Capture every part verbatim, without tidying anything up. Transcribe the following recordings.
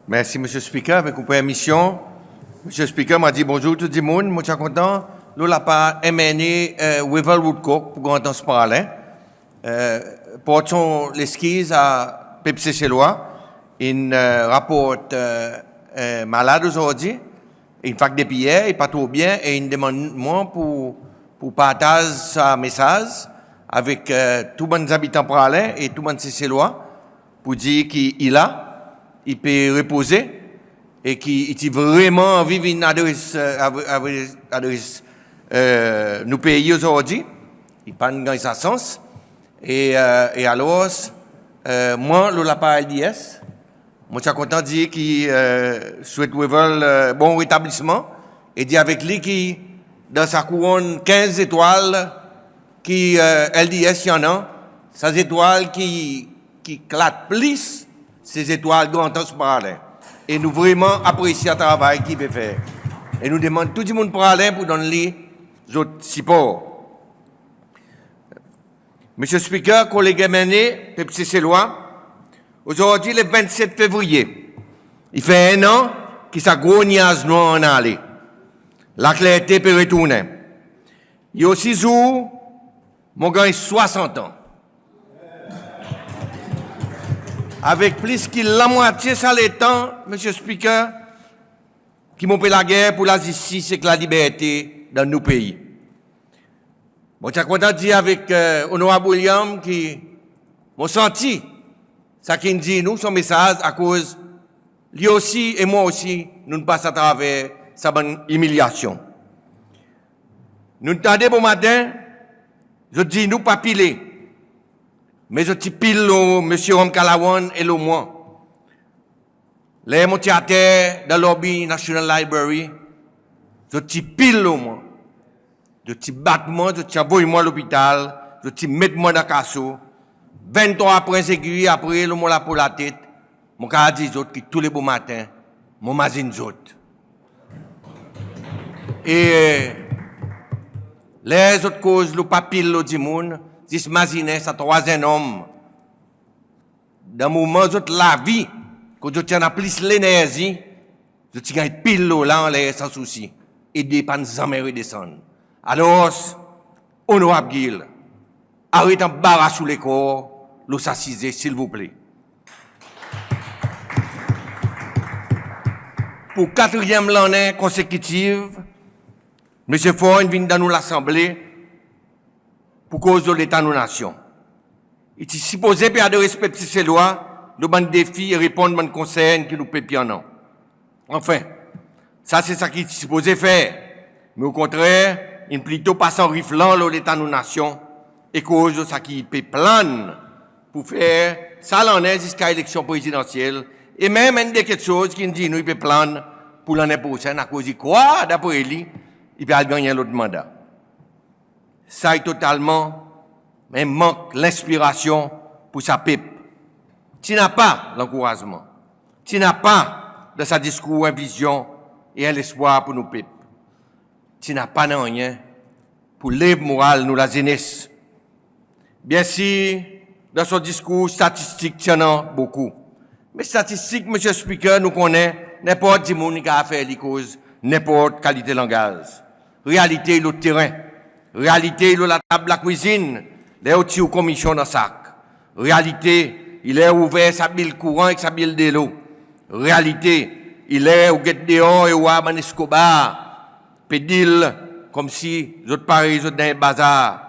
Mersi Mr Speaker. Avek ou permisyon Mr Speaker, mon a dir bonzour tou dimoun. Mon ti a kontan lo lapar MNA Wavel Woodcock pour Grand Anse Praslin port son leskiz a pep Seselwa. In raport malad ozordi. In fak depi yer, i pa tro byen e in demann mwan pour partaz sa mesaz avek tou bann zabitan Praslin e tou bann Seselwa pour dir ki i la, i pe repoze e ki i ti vreman anvi vin adres nou pei ozordi. I pa'n ganny sa sans. E alors mwan lo lapar LDS, mon ti a kontan dir ki swet Wavel bon retablisman e dir avek li ki dan sa kouronn kenz zetwal ki LDS i annan, sa zetwal ki klat plis se zetwal Grand Anse Praslin. E nou vreman apresye sa travay ki i pe fer. E nou demann tou dimoun Praslin pour donn li zot sipor. Mr Speaker, koleg MNA, pep Seselwa, ozordi le vennset Fevriye i fer en an ki sa gro nyaz nwanr in ale. Laklerte pe retournen. I osi zour mon ganny swasant an. Avek plis ki lanmwatye sa letan Mr Speaker ki mon pe lager pour lazistis ek laliberte dan nou pei. Mon ti a kontan dir avek Onorab William ki mon santi sa ki in dir nou son mesaz akoz li osi e mwan osi nou'n pas atraver sa bann imilyasyon. Nou'n tande bomaten zot dir nou pa pile. Me zot ti pil lo Mr Ramkalawan e lo mwan. Ler mon ti ater dan lobi National Library zot ti pil lo mwan. Zot ti bat mwan, zot ti anvoy mwan lopital, zot ti met mwan dan kaso. Venntrwa pwen zegwi apre lo mon lapo latet, mon kapab dir zot ki tou le bomaten mon mazin zot. E ler zot koz lo pa pil lo dimoun, zis mazinen sa trwa zennonm dan moman zot lavi kot zot ti annan plis lenerzi, zot ti ganny pil lo la anler san sousi e de pa'n zanmen redesann. Alors Onorab Gill, aret anbaras ou lekor lo sa size silvouple. Pour katriyenm lannen konsekitiv Mr Faure in vin dan nou Lasanble pour koz lo leta nou nasyon. I ti sipoze pe adres pep Seselwa lo bann defi e reponn bann konsern ki nou pep i annan. Anfen sa se sa ki i ti sipoze fer. Me o kontrer in plito pas an riflan lo leta nou nasyon e koz lo sa ki i pe plann pour fer sa lannen ziska eleksyon prezidansyel. E menm enn de keksoz ki in dir nou i pe plann pour lannen prosenn akoz i krwar dapre li i pe al ganny en lot manda. Sa i totalman en mank lenspirasyon pour sa pep. Ti napa lankourazman. Ti napa dan sa diskour en vizyon e en lespwar pour nou pep. Ti napa nanryen pour lev moral nou lazenes. Byensir dan son diskour statistik ti annan bokou. Me statistik Mr Speaker nou konnen nenport dimoun i kapab fer li koz nenport kalite langaz. Realite i lo teren. Realite i lo latab lakwizin ler ou tir ou komisyon dan sak. Realite i ler ou ouver sa bil kouran ek sa bil delo. Realite i ler ou get deor e ou war bann eskobar pe deal konmsi zot parey zot dan en bazar.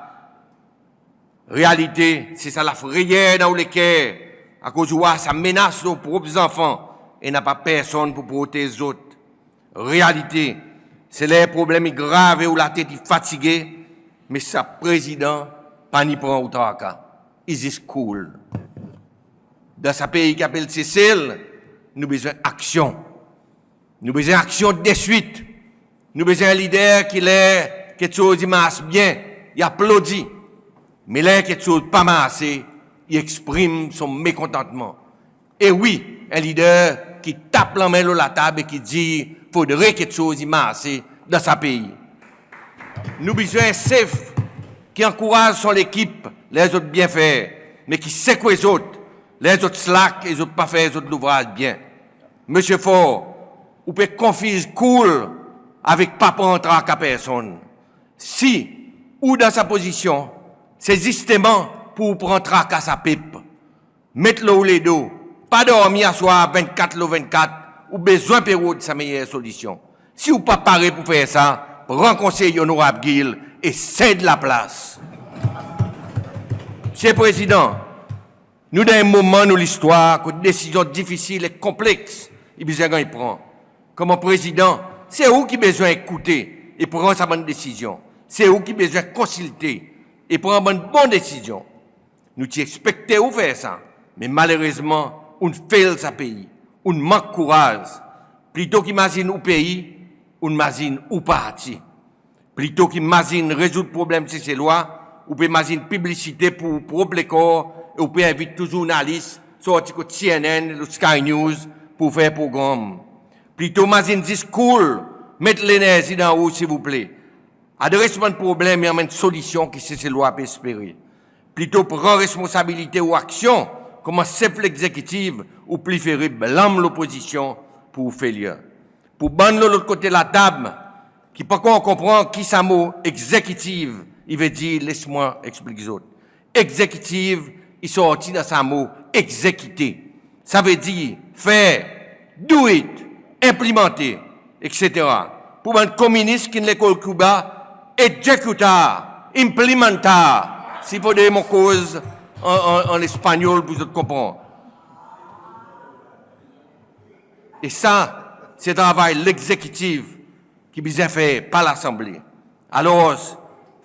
Realite se sa lafreyer dan ou leker akoz ou war sa menas lo ou prop zanfan e napa personn pour protez zot. Realite se ler problenm i grav e ou latet i fatige me sa Prezidan pa ni pran ou traka. I zis cool. Dan sa pei ki apel Sesel nou bezwen aksyon. Nou bezwen aksyon deswit. Nou bezwen en lider ki ler keksoz i mars byen i aplodi. Me ler keksoz pa marse i eksprim son mekontantman. E wi en lider ki tap lanmen lo latab e ki dir fodre keksoz i marse dan sa pei. Nou bezwen en sef ki ankouraz son lekip ler zot byen fer me ki sekwe zot ler zot slack e zot pa fer zot louvraz byen. Msye Faure, ou pe konfiz koul avek pa pran traka personn. Si ou dan sa pozisyon, se zisteman pour ou pran traka sa pep. Met lo ou ledo, pa dormi aswar vennkat lo vennkat, ou bezwen pe rod sa meyer solisyon. Si ou pa pare pour fer sa, pran konsey Onorab Gill e sed laplas. Msye Prezidan, nou dan en moman nou listwar kot desizyon difisil e konpleks i bezwen ganny pran. Konman Prezidan, se ou ki bezwen ekoute e pran sa bann desizyon. Se ou ki bezwen konsilte e pran bann bon desizyon. Nou ti ekspekte ou fer sa, me malerezman, ou'n fail sa pei. Ou'n mank kouraz. Plito ki mazin ou pei, ou'n mazin ou parti. Plito ki mazin rezoud problenm Seselwa, ou pe mazin piblisite pour ou prop lekor e ou pe envit tou zournalis sorti kot C N N e Sky News pour fer progranm. Plito mazin zis koul, met lenerzi dan ou silvouple. Adres bann problenm e anmenn solisyon ki Seselwa pe espere. Plito pran responsabilite ou aksyon konman sef Legzekitiv, ou plifere blanm lopozisyon pour ou failure. Pour bann lo lot kote latab ki pa ankor konpran ki sa mo egzekitiv i vedir, les mwan eksplik zot. Egzekitiv i sorti dan sa mo egzekite. Sa vedir fer, do it, enplimante, etsetera. Pour bann kominis ki'n lekol Kiba, executa, implementa. Si fodre mon koz an, an, an Espanyol pour zot konpran. E sa, se travay Legzekitiv ki bezwen fer, pa Lasanble. Alors,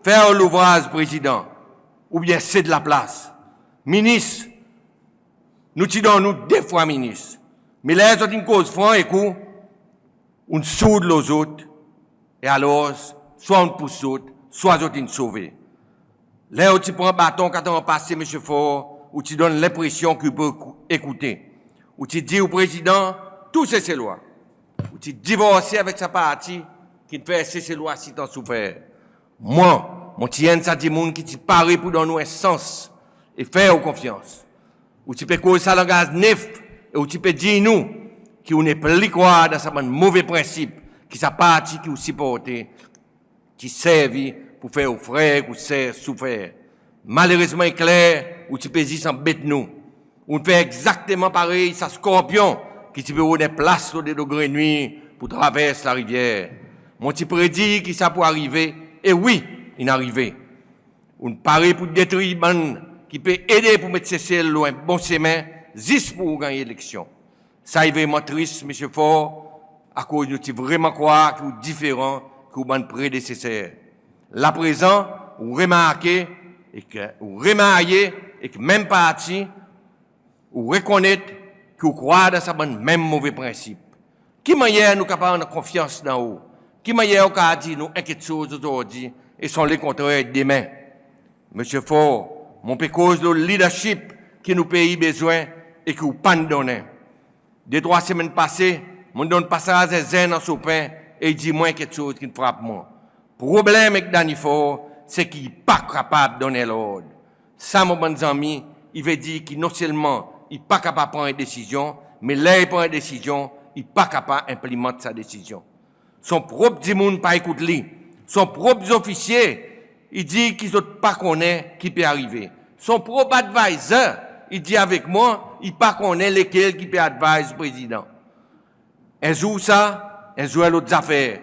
fer ou louvraz, Prezidan, oubyen sed laplas. Minis, nou ti donn ou de fwa minis. Me ler zot in koz fran ek ou, ou'n sourd lo zot, e alors, swa ou'n pous zot, swa zot in sove. Ler ou ti pran baton kat an pase, Msye Faure, ou ti donn lenpresyon ki ou pe ekoute. Ou ti dir ou Prezidan tou Seselwa. Ou ti divorse avek sa parti ki'n fer Seselwa sitan soufer. Mwan, mon ti enn sa dimoun ki ti pare pour donn ou en sans e fer ou konfyans. Ou ti pe koz sa langaz nef e ou ti pe dir nou ki ou nepli krwar dan sa bann move prensip ki sa parti ki ou siporte ti servi pour fer ou frer ek ou ser soufer. Malerezman, i kler, ou ti pe zis anbet nou. Ou'n fer egzakteman parey sa skorpyon ki ti pe rod en plas lo dedo grenwir pour travers larivyer. Mon ti predir ki sa pou arive, e wi, in arive. Ou'n pare pour detri bann ki pe ede pour met Sesel lo en bon semen zis pour ou ganny eleksyon. Sa i vreman tris, Msye Faure, akoz nou ti vreman krwar ki ou diferan ki ou bann predeseser. La prezan, ou remarke, ek, ou remarye, ek menm parti, ou rekonnet ki ou krwar dan sa bann menm move prensip. Ki mannyer nou kapab annan konfyans dan ou? Ki mannyer ou kapab dir nou en keksoz ozordi e son lekontrer demen? Msye Faure, mon pe koz lo leadership ki nou pei bezwen e ki ou pa'n donnen. De trwa semenn pase, mon'n donn pasaz en zenn Anse Aux Pins e i dir mwan en keksoz ki'n frap mwan. Problenm ek Danny Faure, se ki i pa kapab donn en lord. Sa, mon bann zanmi, i vedir ki non selman i pa kapab pran en desizyon, me ler i pran en desizyon, i pa kapab enplimant sa desizyon. Son prop dimoun pa ekout li. Son prop zofisye, i dir ki zot pa konnen ki pe arive. Son prop advisor, i dir avek mwan, i pa konnen lekel ki pe advise Prezidan. En zour sa, en zour en lot zafer.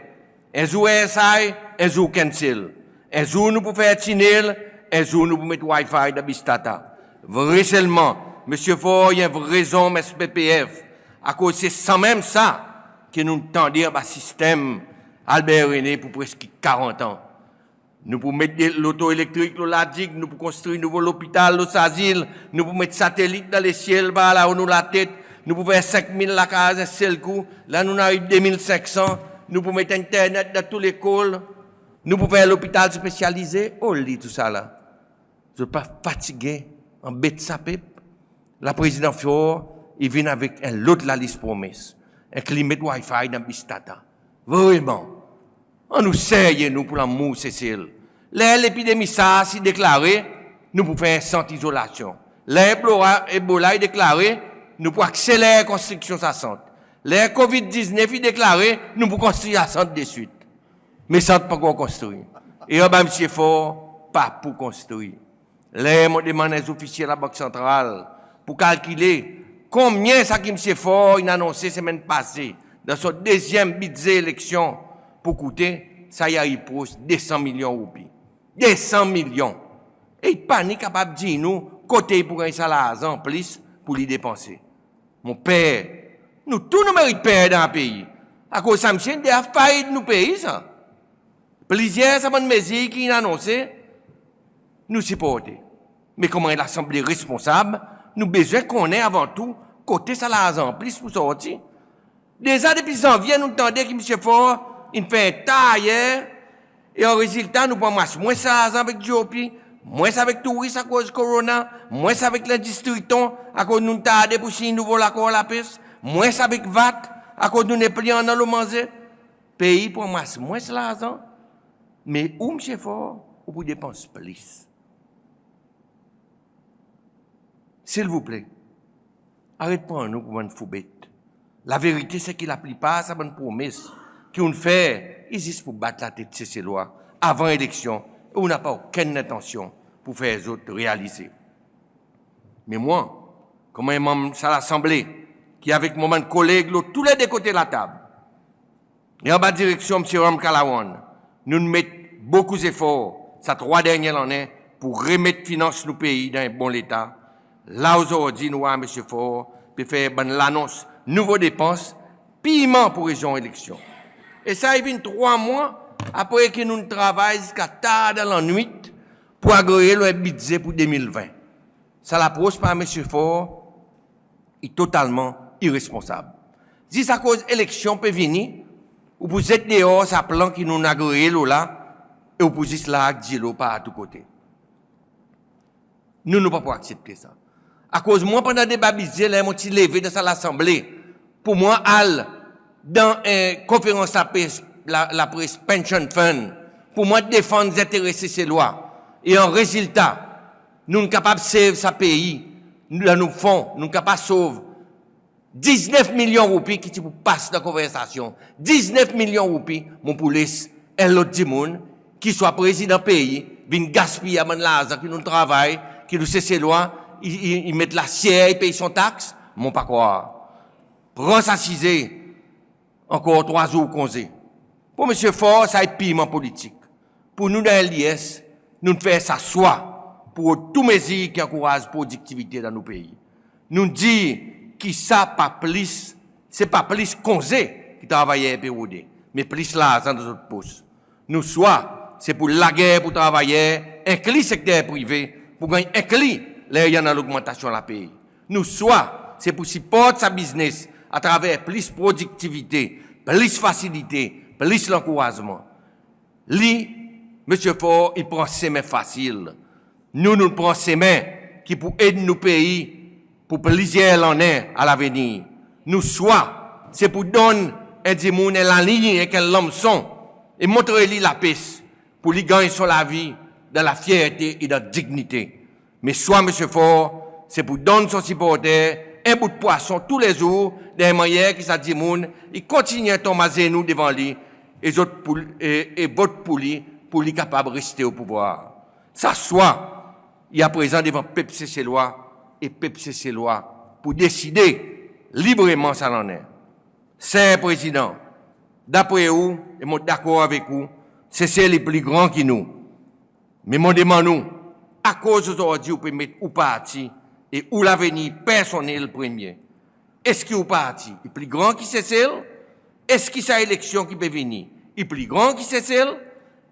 En zour S I, en zour cancel. En zour nou pou fer tinel, en zour nou pou met Wi-Fi dan bis tata. Vreselman, Msye Faure i en vre zonm S P P F, akoz se sanmenm sa ki nou'n tande anba sistenm Albert René pour preski karant an. Nou pou met de loto elektrik lo La Digue, nou pou konstri nouvo lopital lo Sazil, nou pou met satelit dan lesyel par lao nou latet, nou pou fer senk mil lakaz en sel kou, la nou'n ariv de mil senk san, nou pou met internet dan tou lekol, nou pou fer lopital spesyalize. Oli tousala? Zot pa fatige anbet sa pep? La Prezidan Faure i vin avek en lot lalis promes, enkli met Wi-Fi dan bis tata. Vreman, annou serye nou pour lanmour Sesel. Ler lepidemi SARS i deklare, nou pou fer en sant izolasyon. Ler Ebola, Ebola i deklare, nou pou akseler konstriksyon sa sant. Ler COVID diznef i deklare, nou pou konstri sa sant deswit. Me sant pa ankor konstri. E anba Msye Faure, pa pou konstri. Ler mon demann en zofisye Labank Santral pou kalkile konbyen sa ki Msye Faure in anonse semenn pase dan son dezyenm Bidze Eleksyon pou koute, sa i ariv pros de san milyon roupi. De san milyon! E i pa ni kapab dir nou kote i pou ganny sa larzan plis pou li depanse. Mon per, nou tou nou merit per dan sa pei. Akoz sa msye in deja faid nou pei sa. Plizyer sa bann mezir ki in anonse, nou siporte. Me konman en Lasanble responsab, nou bezwen konnen avan tou kote sa larzan plis pou sorti. Deza depi Zanvye nou'n tande ki Msye Faure in fer en ta ayer, e an rezilta nou pou anmas mwens larzan avek GOP, mwens avek touris akoz Corona, mwens avek lendistri ton akoz nou'n tarde pou siny nouvo lakor lapes, mwens avek VAT akoz nou nepli annan lo manze. Pei pou anmas mwens larzan, me ou Msye Faure, ou pou depans plis. Silvouple, aret pran nou pou bann foubet. Laverite se ki laplipar sa bann promes ki ou'n fer i zis pou bat latet Seselwa avan eleksyon e ou napa okenn lentansyon pou fer zot realize. Me mwan, konman en manm sa Lasanble, ki avek mon bann koleg lo tou le de kote latab, e anba direksyon Msye Ramkalawan, nou'n met bokou zefor sa trwa dernyen lannen pou remet finans nou pei dan en bon leta. La ozordi nou war Msye Faure pe fer bann lanons nouvo depans pirman pou rezyon eleksyon. E sa i vin trwa mwan apre ki nou'n travay ziska tar dan lannwit pou agree lo en Bidze pou de mil ven. Sa lapros par Msye Faure i totalman iresponsab. Zis akoz eleksyon pe vini, ou pou zet deor sa plan ki nou'n agree lo la e ou pou zis larg dilo partou kote. Nou, nou pa pou aksepte sa. Akoz mwan pandan deba Bidze, ler mon ti leve dan sa Lasanble pou mwan al dan en konferans lapres, la, lapres Pension Fund, pou mwan defann zentere Seselwa. E an rezilta, nou'n kapab sev sa pei, nou, dan nou fon, nou'n kapab sov diznef milyon roupi ki ti pou pas dan konversasyon. Diznef milyon roupi, mon pou les en lot dimoun ki swa prezidan pei, vin gaspiy sa bann larzan ki nou'n travay, ki nou Seselwa i, i, i met lasyer, i pey son taks. Mon pa krwar. Pran sa size, ankor trwa zour konze. Pou Msye Faure, sa i pirman politik. Pou nou dan LDS, nou'n fer sa swa pou rod tou mezir ki ankouraz prodiktivite dan nou pei. Nou'n dir ki sa pa plis, se pa plis konze ki travayer pe rode, me plis larzan dan zot pos. Nou swa se pou lager pou travayer, enkli sekter prive, pou ganny enkli ler i annan logmantasyon lapey. Nou swa se pou siport sa biznes atraver plis prodiktivite, plis fasilite, plis lankourazman. Li, Msye Faure, i pran semen fasil. Nou, nou pran semen ki pou ed nou pei pou plizyer lannen a lavenir. Nou swa se pou donn en dimoun en laliny ek en lanmson e montre li lapes pou li ganny son lavi dan lafyerte e dan dinyite. Me swa Msye Faure se pou donn son siporter en bout pwason toulezour dan en mannyer ki sa dimoun i kontinyen tonm azenou devan li e zot pou, e, e vot pou li, pou li kapab reste o pouvwar. Sa swa i aprezan devan pep Seselwa e pep Seselwa pou deside libreman sa lannen. Ser Prezidan, dapre ou, e mon dakor avek ou, Sesel i pli gran ki nou. Me mon demann ou, akoz ozordi ou pe met ou parti e ou lavenir personnel premye? Eski ou parti i pli gran ki Sesel? Eski sa eleksyon ki pe vini i pli gran ki Sesel?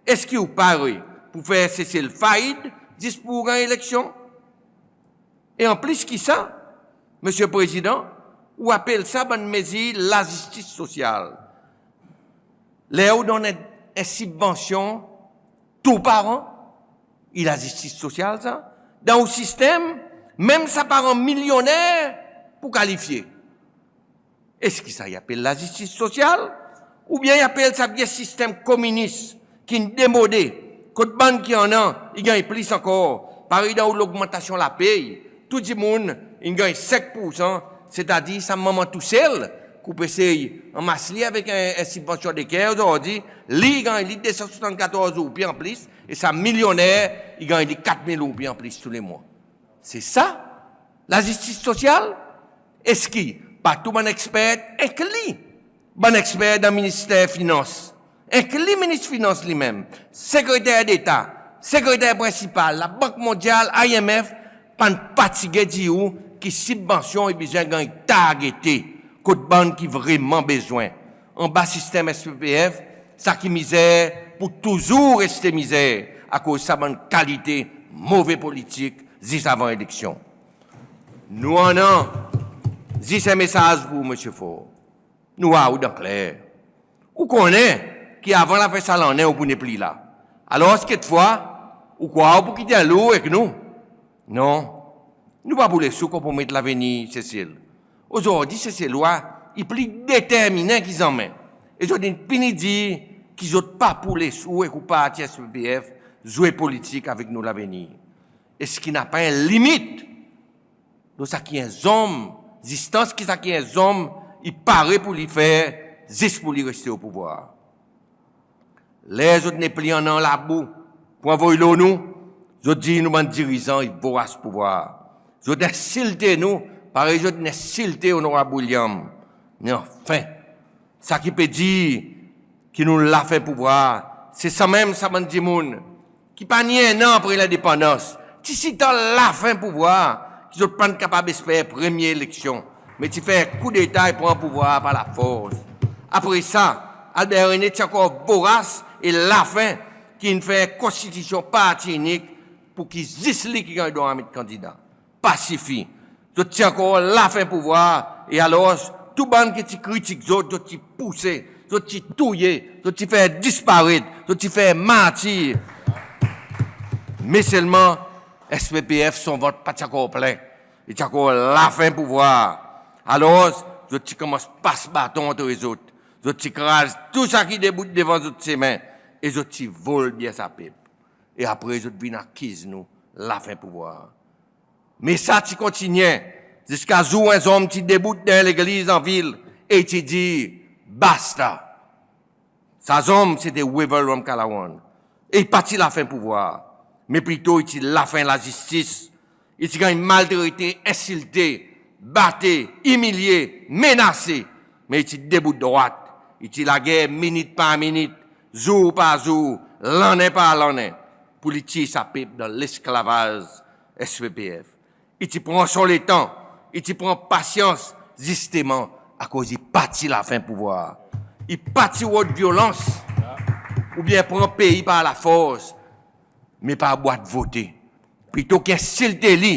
Eski ou pare pou fer Sesel faid zis pou ou ganny eleksyon? E anplis ki sa, Msye Prezidan, ou apel sa bann mezir lazistis sosyal. Ler ou donn en, en sibvansyon tou paran, i lazistis sosyal sa? Dan ou sistenm, menm sa paran milyonner pou kalifye. Eski sa i apel lazistis sosyal? Oubyen i apel sa vye sistenm kominis ki'n demode, kot bann ki annan i ganny plis ankor? Parey dan ou logmantasyon lapey, tou dimoun in ganny senk poursan, setadir sa manman tousel pou esey anmas li avek en, en sibvansyon de kay ozordi, li i ganny li de san swasannkatorz roupi an plis, e sa milyonner i ganny li kat mil roupi an plis tou le mwan. Se sa lazistis sosyal? Eski pa tou bann eksper, enkli bann eksper dan Minister Finans, enkli Minis Finans li menm, Sekreter Deta, Sekreter Prensipal, Labank Mondyal, IMF, pa'n fatige dir ou ki sibvansyon i bezwen ganny targete kot bann ki vreman bezwen. Anba sistenm SPPF, sa ki mizer pou touzour reste mizer akoz sa bann kalite move politik zis avan eleksyon. Nou annan zis en mesaz pou ou, Msye Faure. Nou war ou dan kler. Ou konnen ki avan lafen sa lannen ou pou nepli la. Alors kekfwa ou krwar ou pou kit en lour ek nou? Non. Nou pa pou les ou konpromet lavenir Sesel. Ozordi Seselwa i pli determinen ki zanmen. E zot in fini dir ki zot pa pou les ou ek ou parti SPPF zwe politik avek nou lavenir. Eski napa en limit lo sa ki en zonm, zistans ki sa ki en zonm i pare pou li fer zis pou li reste o pouvwar? Ler zot nepli annan labou pou anvoy lo nou, zot dir nou bann dirizan i voras pouvwar. Zot ensilte nou parey zot in ensilte Onorab William. Me anfen, sa ki pe dir ki nou lafen pouvwar, se sanmenm sa bann dimoun ki pa ni en an apre lendepandans, ti sitan lafen pouvwar ki zot pa'n kapab esper premye eleksyon, me ti fer koudeta e pran pouvwar par lafors. Apre sa, Albert René ti ankor voras e lafen ki in fer konstitisyon parti inik pour ki zis li ki ganny drwa met kandida. Pa sifi. Zot ti ankor lafen pouvwar, e alors tou bann ki ti kritik zot, zot ti pouse, zot ti touye, zot ti fer disparet, zot ti fer martir. Me selman SPPF son vant pa ti ankor plen. I ti ankor lafen pouvwar. Alors zot ti konmans pas baton antre zot. Zot ti kraz tou sa ki debout devan zot semen e zot ti vol byen sa pep. E apre zot vin akiz nou lafen pouvwar. Me sa ti kontinyen ziska zour en zonm ti debout dan en legliz an vil e i ti dir, "Basta!" Sa zonm sete Wavel Ramkalawan. E i pa ti lafen pouvwar, me plito i ti lafen lazistis. I ti ganny maltrete, ensilte, bate, imilye, menase, me i ti debout drwat. I ti lager minit par minit, zour par zour, lannen par lannen, pour li tir sa pep dan lesklavaz SPPF. I ti pran son letan, i ti pran pasyans, zisteman akoz i pa ti lafen pouvwar. I pa ti rod vyolans oubyen pran pei par lafors, me par bwat vote. Plito ki ensilte li,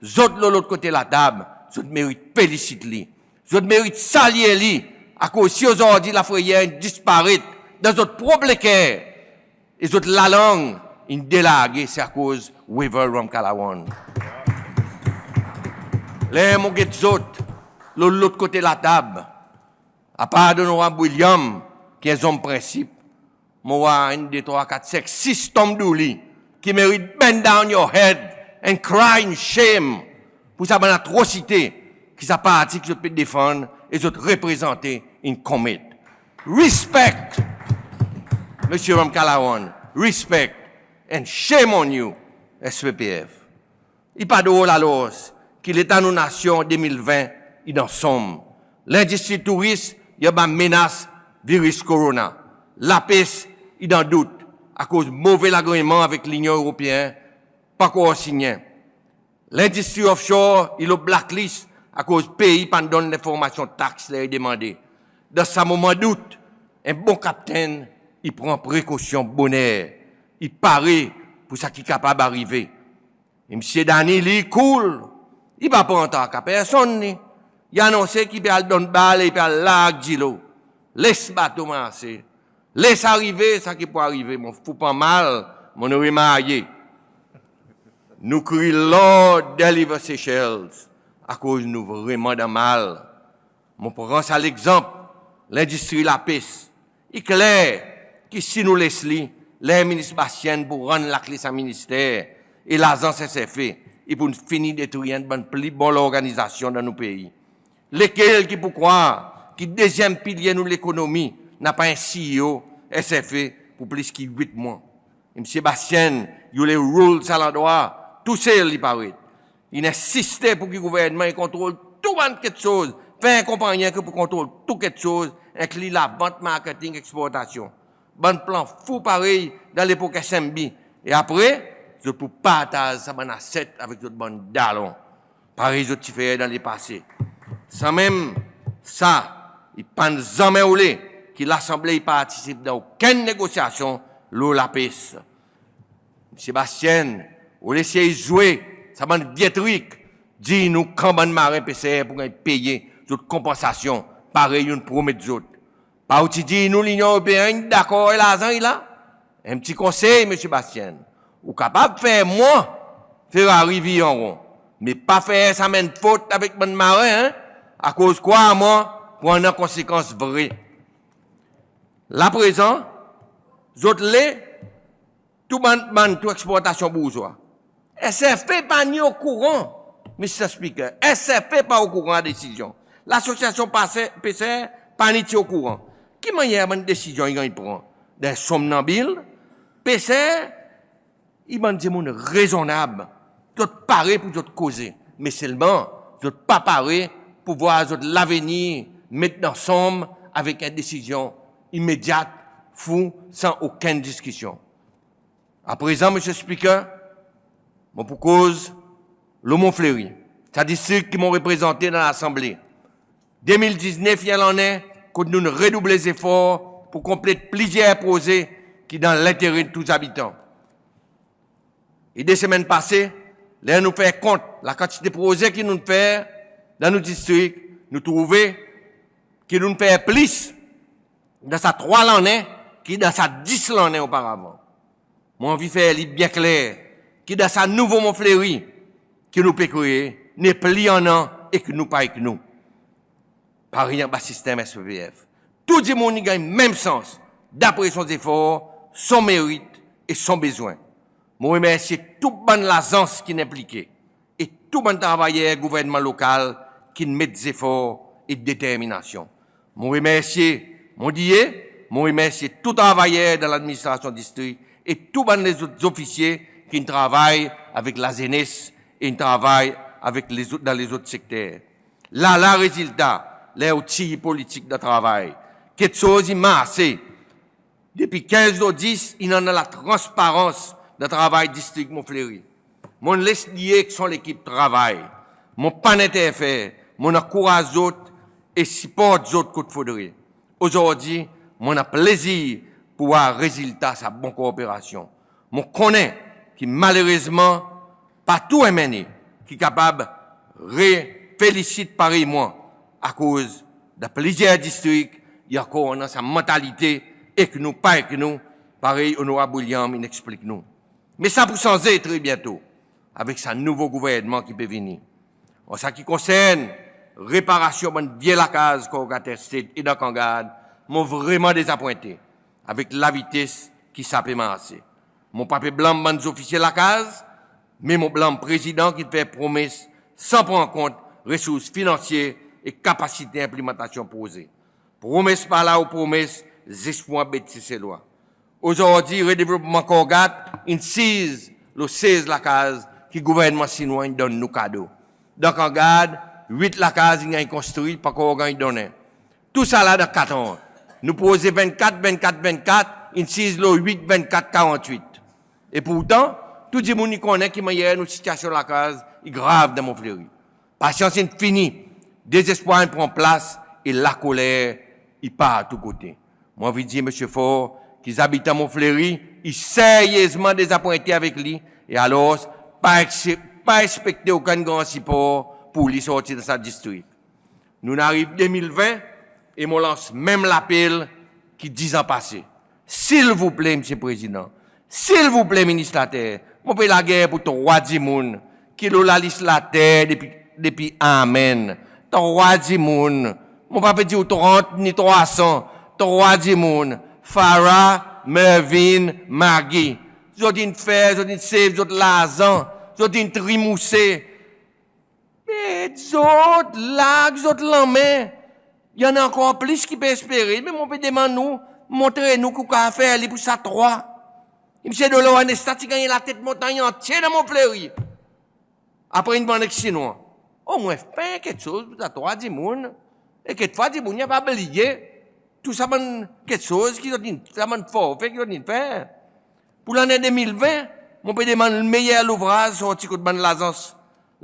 zot lo lot kote latab, zot merit felisit li. Zot merit salye li, akoz si ozordi Lafreyer in disparet dan zot prop leker, e zot lalang in delarge, se akoz Wavel Ramkalawan. Ler mon get zot lo lot kote latab, apard Onorab William ki en zonm prensip, mon war enn, de, trwa, kat, senk, sis Tom Dooley ki merit bend down your head and cry in shame pour sa bann atrosite ki sa parti ki zot pe defann e zot reprezante in commit. Respect, Msye Ramkalawan, respect, and shame on you, SPPF. I pa drol alors ki leta nou nasyon de mil ven i dan sonm. Lendistri touris i anba menas viris korona. Lapes i dan dout akoz move lagreman avek Linyon Eropeen pa ankor sinyen. Lendistri offshore i lo blacklist akoz pei pa'n donn lenformasyon taks ler i demande. Dan sa moman dout, en bon kaptenn i pran prekosyon boner, i pare pour sa ki kapab arive. E Msye Danny li i cool, i pa pran traka personn li. I anonse ki i pe al donn bal e i pe al larg dilo. Les bato marse. Les arive sa ki pou arive, mon fou pa mal, mon'n remarye. Nou kriy Lord deliver Seychelles akoz nou vreman dan mal. Mon pran sa legzanp lendistri lapes. I kler ki si nou les li, ler Minis Bastienne pou rann lakle sa minister e lazans SFA, i pou'n fini detri enn bann pli bon lorganizasyon dan nou pei. Lekel ki pou krwar ki dezyenm pilye nou lekonomi napa en CEO SFA pour plis ki wit mwan. Msye Bastienne i oule rule sa landrwa tousel, i paret. In ensiste pour ki gouvernman i kontrol tou bann keksoz, fer en konpannyen ki pou kontrol tou keksoz, enkli lavant, marketing, eksportasyon. Bann plan fou parey dan lepok SMB. E apre, zot pou partaz sa bann asset avek zot bann dalon, parey zot ti fer dan lepase. Sanmenm sa, i pa'n zanmen oule ki Lasanble i partisip dan okenn negosyasyon lo lapes. Msye Bastienne, oule sey zwe sa bann vye trik, dir nou kan bann maren peser pou ganny peye zot konpansasyon parey ou'n promet zot. Pa ou ti dir nou Linyon Eropeen in dakor e larzan i la? En pti konsey, Msye Bastienne, ou kapab fer mwan Ferrari vir an ron, me pa fer sa menm fot avek bann maren, en? Akoz krwar mwan, pou annan konsekans vre. La prezan, zot le tou bann, bann tou eksportasyon bourzwa. SFA pa ni okouran, Mr Speaker. SFA pa okouran a desizyon. Lasosyasyon pase-, peser pa ni ti okouran. Ki mannyer bann desizyon i ganny pran? Dan en somnanbil? Peser i bann dimoun rezonnab, zot pare pour zot koze, me selman zot pa pare pour vwar zot lavenir met dan sanm avek en desizyon imedyat, fou, san okenn diskisyon. Aprezan, Mr Speaker, mon pou koz lo Mont Fleuri, sa distrik ki mon reprezante dan Lasanble. De mil diznef i en lannen kot nou'n redouble zefor pour konplet plizyer proze ki dan lentere tou zabitan. E de semenn pase, ler nou fer kont lakantite proze ki nou'n fer dan nou distrik, nou trouve ki nou'n fer plis dan sa trwa lannen ki dan sa dis lannen oparavan. Mon anvi fer li byen kler ki dan sa nouvo Mont Fleuri ki nou pe kree, nepli annan ek nou pa ek nou, parey anba sistenm SPPF. Tou dimoun i ganny menm sans dapre son zefor, son merit e son bezwen. Mon remersye tou bann lazans ki'n enplike e tou bann travayer gouvernman lokal ki'n met zefor e determinasyon. Mon remersye mon DA, mon remersye tou travayer dan ladministrasyon distrik e tou bann lezot zofisye ki'n travay avek lazenes e in travay avek lezot, dan lezot sekter. La la rezilta ler ou tir politik dan travay. Keksoz i marse. Depi kenz lo dis, in annan latransparans dan travay distrik Mont Fleuri. Mon'n les DA ek son lekip travay. Mon pa'n enterfer, mon'n ankouraz zot e siport zot kot fodre. Ozordi, mon annan plezir pour war rezilta sa bon korperasyon. Mon konnen ki malerezman pa tou MNA ki kapab re-, felisit parey mwan, akoz dan plizyer distrik i ankor annan sa mantalite ek nou pa ek nou, parey Onorab William in eksplik nou. Me sa pou sanze tre byento avek sa nouvo gouvernman ki pe vini. An sa ki konsern reparasyon bann vye lakaz Corrugated Estate e dan Kangard, mon vreman dezapwente avek lavites ki sa pe marse. Mon pa pe blanm bann zofisye lakaz, me mon blanm Prezidan ki'n fer promes san pran kont resours finansye e kapasite enplimantasyon proze. Promes par la ou promes zis pour anbet Seselwa. Ozordi, redevlopman Corgat in siz lo sez lakaz ki gouvernman Sinwan in donn nou kado. Dan Kangard, wit lakaz in ganny konstri, pa ankor ganny donnen. Tousala dan kat an. Nou proze vennkat, vennkat, vennkat, in siz lo wit, vennkat, karantwit. E pourtan, tou dimoun i konnen ki mannyer nou sitiasyon lakaz i grav dan Mont Fleuri. Pasyans in fini, dezespwar in pran plas e lakoler i partou kote. Mon anvi dir Msye Faure ki zabitan Mont Fleuri i seryezman dezapwente avek li, e alors pa ekse-, pa ekspekte okenn gran sipor pour li sorti dan sa distrik. Nou'n ariv de mil ven e mon lans menm lapel ki diz an pase. Silvouple, Msye Prezidan, silvouple Minis Later, mon pe lager pour trwa dimoun ki lo lalis later depi, depi amen. Trwa dimoun. Mon pa pe dir ou trant ni trwa san. Trwa dimoun. Farah, Mervyn, Maggie. Zot in fer, zot in save zot larzan, zot in trimouse. Met zot, larg zot lanmen. I annan ankor plis ki pe espere. Me mon pe demann ou, montre nou ki ou kapab fer li pour sa trwa. Msye Dolores Nesta ti ganny latet montanny antye dan Mont Fleuri. Apre in vann ek Sinwan. Omwen fer keksoz pour sa trwa dimoun. E kekfwa dimoun i ava bliye tou sa bann keksoz ki zot in, sa bann forfe ki zot in fer. Pour lannen de mil ven, mon pe demann meyer louvraz sorti kot bann lazans,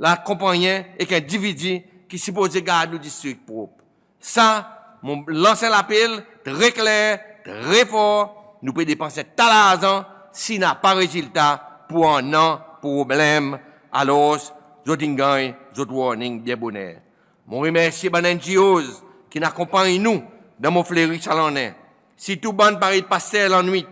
lakonpannyen ek endividi ki sipoze gard nou distrik prop. Sa, mon lans en lapel tre kler, tre for, nou pe depans en ta larzan, si napa rezilta, pour annan problenm, alors zot in ganny zot warning byen boner. Mon remersye bann NGOs ki'n akonpanny nou dan Mont Fleuri sa lannen, sirtou bann parey Paster Lannwit,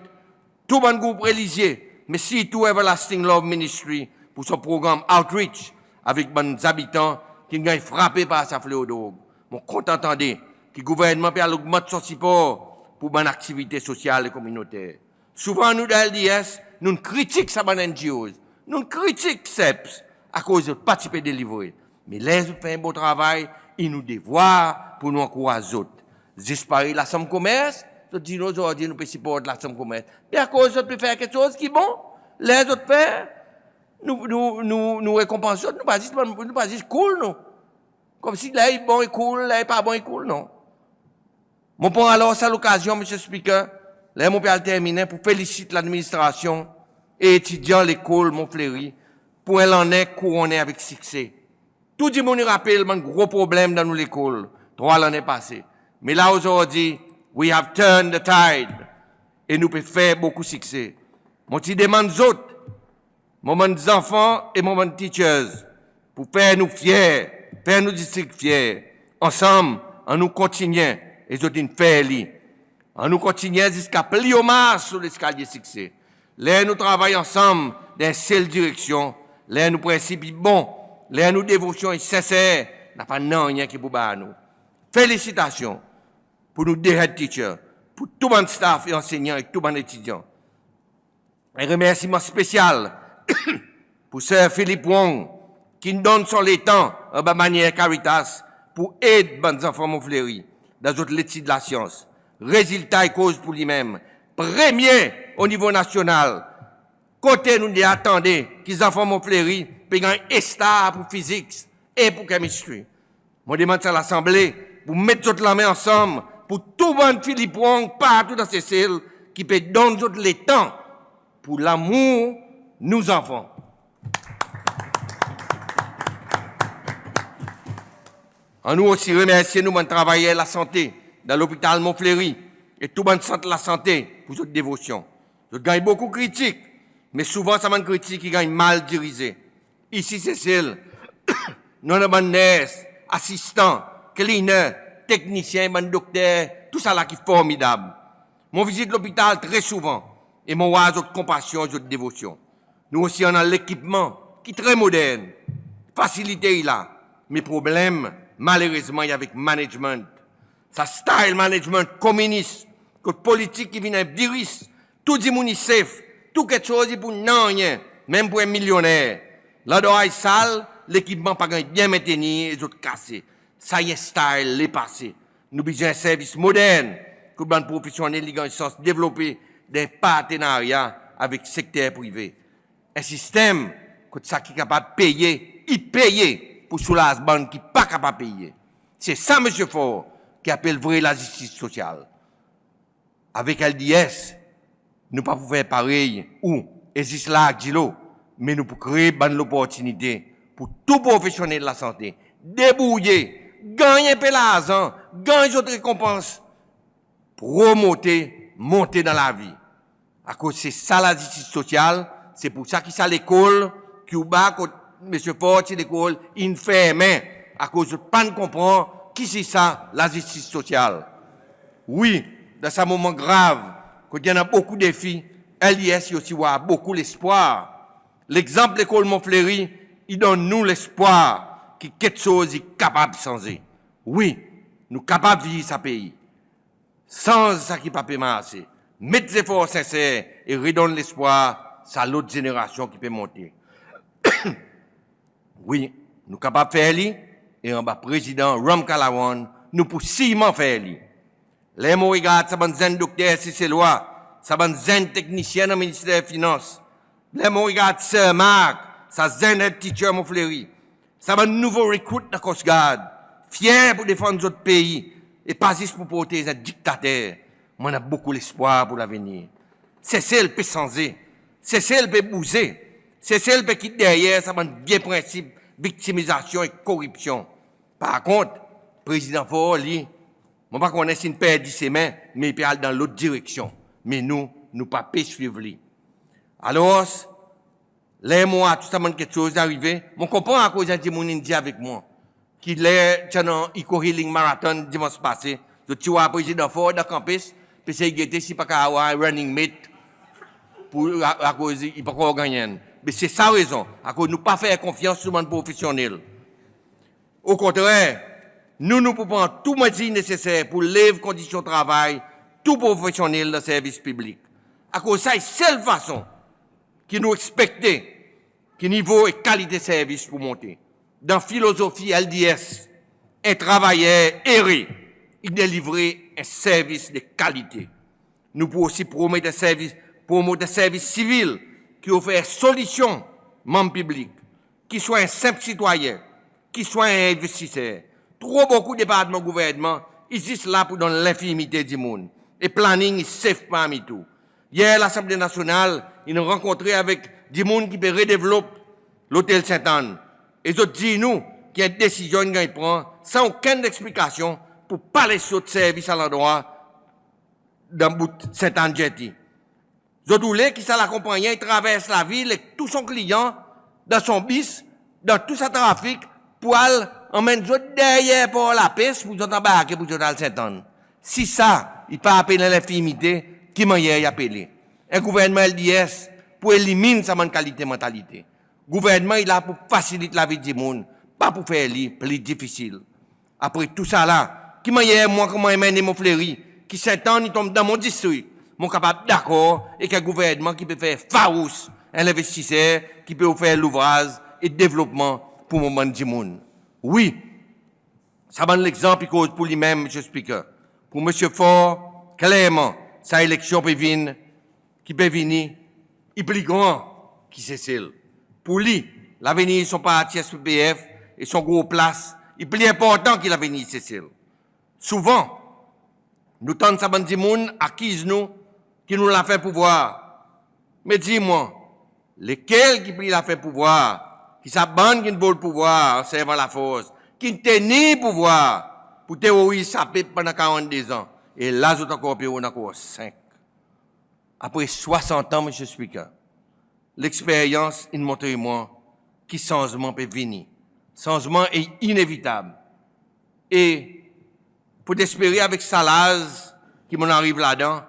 tou bann group relizye, me sirtou Everlasting Love Ministry pour son progranm outreach avek bann zabitan ki'n ganny frape par sa fleo drog. Mon kontan tande ki gouvernman pe al ogmant son sipor pour bann aktivite sosyal e kominoter. Souvan nou dan LDS, nou'n kritik sa bann NGOs, nou'n kritik SEPS, akoz zot pa ti pe delivre. Me ler zot fer en bon travay, i nou devwar pour nou ankouraz zot. Zis parey Lasanm Komers, zot dir nou ozordi nou pe siport Lasanm Komers. Me akoz zot pe fer keksoz ki bon, ler zot fer, nou, nou, nou, nou rekonpans zot, nou pa zis, nou pa zis cool nou. Konmsi ler i bon i cool, ler i pa bon i cool, non. Mon pran alors sa lokazyon, Mr Speaker, ler mon pe al terminen, pour felisit ladministrasyon e etidyan lekol Mont Fleuri pour en lannen kouronnen avek sikse. Tou dimoun i rapel bann gro problenm dan nou lekol trwa lannen pase. Me la ozordi, we have turned the tide. E nou pe fer bokou sikse. Mon ti demann zot, mon bann zanfan e mon bann teachers, pour fer nou fyer, fer nou distrik fyer. Ansanm, annou kontinyen, e zot in fer li. Annou kontinyen ziska pli o mars lo leskalye sikse. Ler nou travay ansanm dan en sel direksyon, ler nou prensip i bon, ler nou devosyon i senser, napa nanryen ki pou bar nou. Felisitasyon pour nou de head teacher, pour tou bann staff e ansenyan e tou bann etidyan. En remersiman spesyal pour Sir Philip Wong, ki'n donn son letan anba bannyer Caritas pour ed bann zanfan Mont Fleuri dan zot letid lasyans. Rezilta i koz pour li menm. Premye o nivo nasyonal, kote nou deza tande ki zanfan Mont Fleuri pe ganny A star pour Physics e pour Chemistry. Mon demann sa Lasanble pour met zot lanmen ansanm pour tou bann Philip Wong partou dan Sesel ki pe donn zot letan pour lamour nou zanfan. Annou osi remersye nou bann travayer lasante dan Lopital Mont Fleuri e tou bann sant lasante pour zot devosyon. Zot ganny bokou kritik, me souvan sa bann kritik i ganny mal dirize. Isi Sesel, nou annan bann ners, asistan, cleaner, teknisyen, bann dokter, tousala ki formidab. Mon vizit lopital tre souvan e mon war zot konpasyon, zot devosyon. Nou osi annan lekipman ki tre modern, fasilite i la, me problenm malerezman i avek management. Sa style management kominis, kot politik i vin en viris, tou dimoun i sef, tou keksoz i pour nanryen, menm pour en milyonner. Landrwa i sal, lekipman pa ganny byen mentenir e zot kase. Sa i en style lepase. Nou bezwen en servis modern kot bann profesyonnel i ganny sans devlope dan en partenarya avek sekter prive. En sistenm kot sa ki kapab peye i peye pour soulaz bann ki pa kapab peye. Se sa Msye Faure ki apel vre lazistis sosyal. Avek LDS, nou pa pou fer parey ou e zis larg dilo, me nou pou kree bann loportinite pour tou profesyonnel lasante debourye, ganny en pe larzan, ganny zot rekonpans, promote, monte dan lavi. Akoz se sa lazistis sosyal, se pour sa ki sa lekol ki ou ba kot Msye Faure ti lekol in fermen, akoz zot pa'n konpran kisisa lazistis sosyal. Wi, dan sa moman grav kot i annan bokou defi, LDS i osi war bokou lespwar. Legzanp lekol Mont Fleuri i donn nou lespwar ki keksoz i kapab sanze. Wi, nou kapab vir sa pei. Sanz sa ki pa pe marse. Met zefor senser e redonn lespwar sa lot zenerasyon ki pe monte. Wi, nou kapab fer li, e anba Prezidan Ramkalawan, nou pou sirman fer li. Ler mon regard sa bann zenn dokter Seselwa, sa bann zenn teknisyen dan Minister Finans, ler mon regard Sir Mark, sa zenn headteacher Mont Fleuri, sa bann nouvo recruit dan Coast Guard, fyer pou defann zot pei e pa zis pou protez en diktater, mon annan bokou lespwar pou lavenir. Sesel pe sanze, Sesel pe bouze, Sesel pe kit deryer sa bann vye prensip viktimizasyon e koripsyon. Par kont, Prezidan Faure li, mon pa konnen si in perdi semen, me i pe al dan lot direksyon. Me nou, nou pa pe swiv li. Alors, ler mon war tou sa bann keksoz arive, mon konpran akoz en dimoun in dir avek mwan ki ler ti annan Eco Healing Marathon Dimans pase, zot ti war Prezidan Faure dan kanpes, pe sey gete si pa kapab war en running mate pou, a- akoz i pa ankor ganny enn. Me se sa rezon, akoz nou pa fer konfyans lo bann profesyonnel. Okontrer, nou, nou pou pran tou mezir neseser pou lev kondisyon travay tou profesyonnel dan servis piblik. Akoz sa i sel fason ki nou ekspekte ki nivo e kalite servis pou monte. Dan filozofi LDS, en travayer ere i delivre en servis de kalite. Nou pou osi promot en servis, promot en servis sivil ki ofer solisyon manm piblik, ki swa en senp sitwayen, ki swa en envestiser. Tro bokou departman gouvernman i zis la pou donn lenfirmite dimoun, e planning i sef parmi tou. Yer Lasanble Nasyonal in rankontre avek dimoun ki pe redevlop Lotel St Anne, e zot dir nou ki en desizyon in ganny pran san okenn leksplikasyon pou pa les zot servi sa landrwa dan bout St Anne Jetty. Zot oule ki sa lakonpannyen i travers lavil ek tou son kliyan dan son bis, dan tou sa trafik, pou al anmenn zot deryer Por Lapes pou zot anbarke pou zot al St Anne. Si sa i pa apel en lenfirmite, ki mannyer i apele? En gouvernman LDS pou elimin sa bann kalite mantalite. Gouvernman i la pou fasilit lavi dimoun, pa pou fer li pli difisil. Apre tousala, ki mannyer mwan konman en MNA Mont Fleuri, ki St Anne i tonm dan mon distrik, mon kapab dakor ek en gouvernman ki pe fer farous en lenvestiser ki pe ofer louvraz e devlopman pou mon bann dimoun? Wi, sa bann legzanp i koz pou li menm, Mr Speaker. Pou Mr Faure, klerman, sa eleksyon pe vin, ki pe vini, i pli gran ki Sesel. Pou li, lavenir son parti SPPF e son gro plas i pli enportan ki lavenir Sesel. Souvan, nou tann sa bann dimoun akiz nou ki nou lafen pouvwar. Me dir mwan, lekel ki pli lafen pouvwar ki sa bann ki'n vol pouvwar an servan lafors, ki'n tenir pouvwar pou teroriz sa pep pandan karannde zan, e la zot ankor pe rod ankor senk? Apre swasant an, Mr Speaker, leksperyans in montre mwan ki sanzman pe vini. Sanzman i inevitab. E fotespere avek sa laz ki mon'n ariv ladan,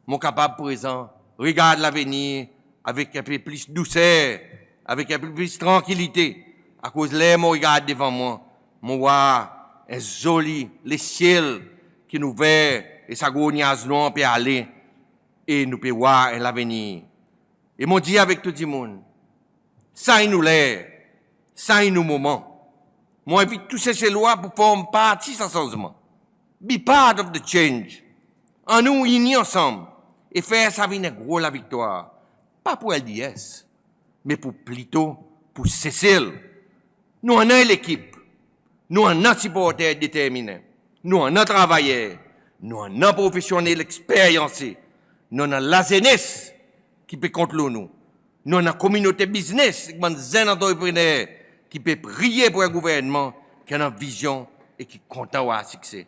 mon kapab prezan regard lavenir avek en pe plis douser, avek en pe plis trankilite, akoz ler mon regard devan mwan, mon war en zoli lesyel ki'n ouver e sa gro nyaz nwanr pe ale, e nou pe war en lavenir. E mon dir avek tou dimoun, sa i nou ler, sa i nou moman. Mon envit tou Seselwa pou form parti sa sanzman. Be part of the change. Annou ini ansanm e fer sa vin en gro laviktwar. Pa pou LDS, me pou plito pou Sesel. Nou annan en lekip. Nou annan siporter determinen. Nou annan travayer. Nou annan profesyonnel eksperyanse. Nou annan lazenes ki pe kont lo nou. Nou annan kominote biznes ek bann zenn antreprener ki pe priye pou en gouvernman ki annan vizyon e ki kontan war sikse.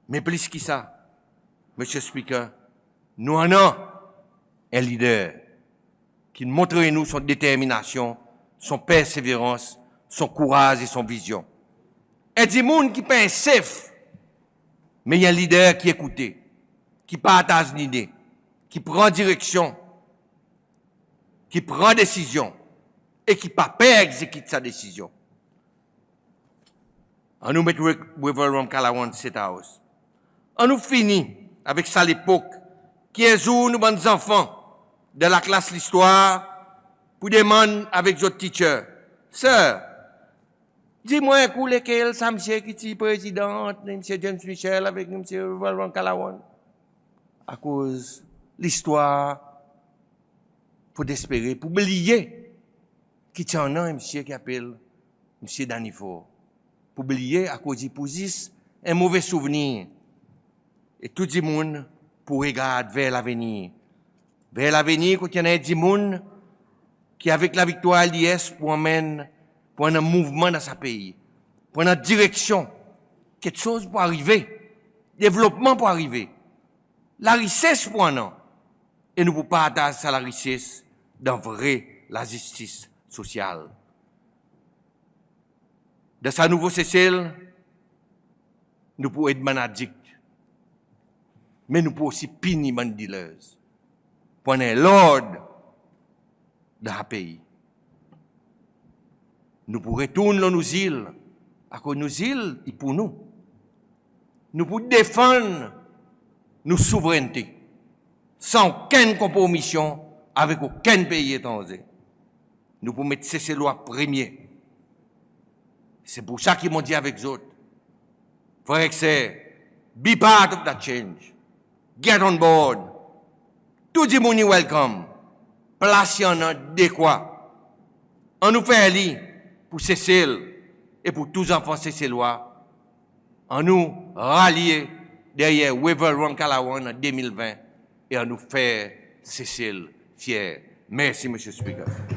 Me plis ki sa, Mr Speaker, nou annan en lider ki'n montre nou son determinasyon, son perseverans, son kouraz e son vizyon. En dimoun ki pa en sef, me i en lider ki ekoute, ki partaz lide, ki pran direksyon, ki pran desizyon e ki pa per egzekit sa desizyon. Annou met Re- Wavel Ramkalawan State House. Annou fini avek sa lepok ki en zour nou bann zanfan dan laklas listwar pou demann avek zot teacher, "Sir, Dir mwan en kou lekel sa msye ki ti Prezidan ant Msye James Michel avek Msye Reverend Ramkalawan? Akoz listwar pou dezespere, pou bliye ki ti annan en msye ki apel Msye Danny Faure. Pou bliye akoz i pou zis en move souvnir. E tou dimoun pou regard ver lavenir. Ver lavenir kot i annan en dimoun ki avek laviktwar LDS pou anmenn, pou annan mouvman dan sa pei. Pou annan direksyon. Keksoz pou arive. Devlopman pou arive. Larises pou annan. E nou pou partaz sa larises dan vre lazistis sosyal. Dan sa nouvo Sesel, nou pou ed bann adikt. Me nou pou osi pini bann dealers. Pou annan lord dan sa pei. Nou pou retourn lo nou zil. Akoz nou zil i pou nou. Nou pou defann nou souvrennte san okenn konpromisyon avek okenn pei etranze. Nou pou met Seselwa premye. Se pou sa ki mon dir avek zot, frer ek ser, be part of that change. Get on board. Tou dimoun i welcome. Plas i annan dekwa. Annou fer li pou Sesel e pou tou zanfan Seselwa. Annou ralye deryer Wavel Ramkalawan an de mil ven e annou fer Sesel fyer. Mersi Mr Speaker.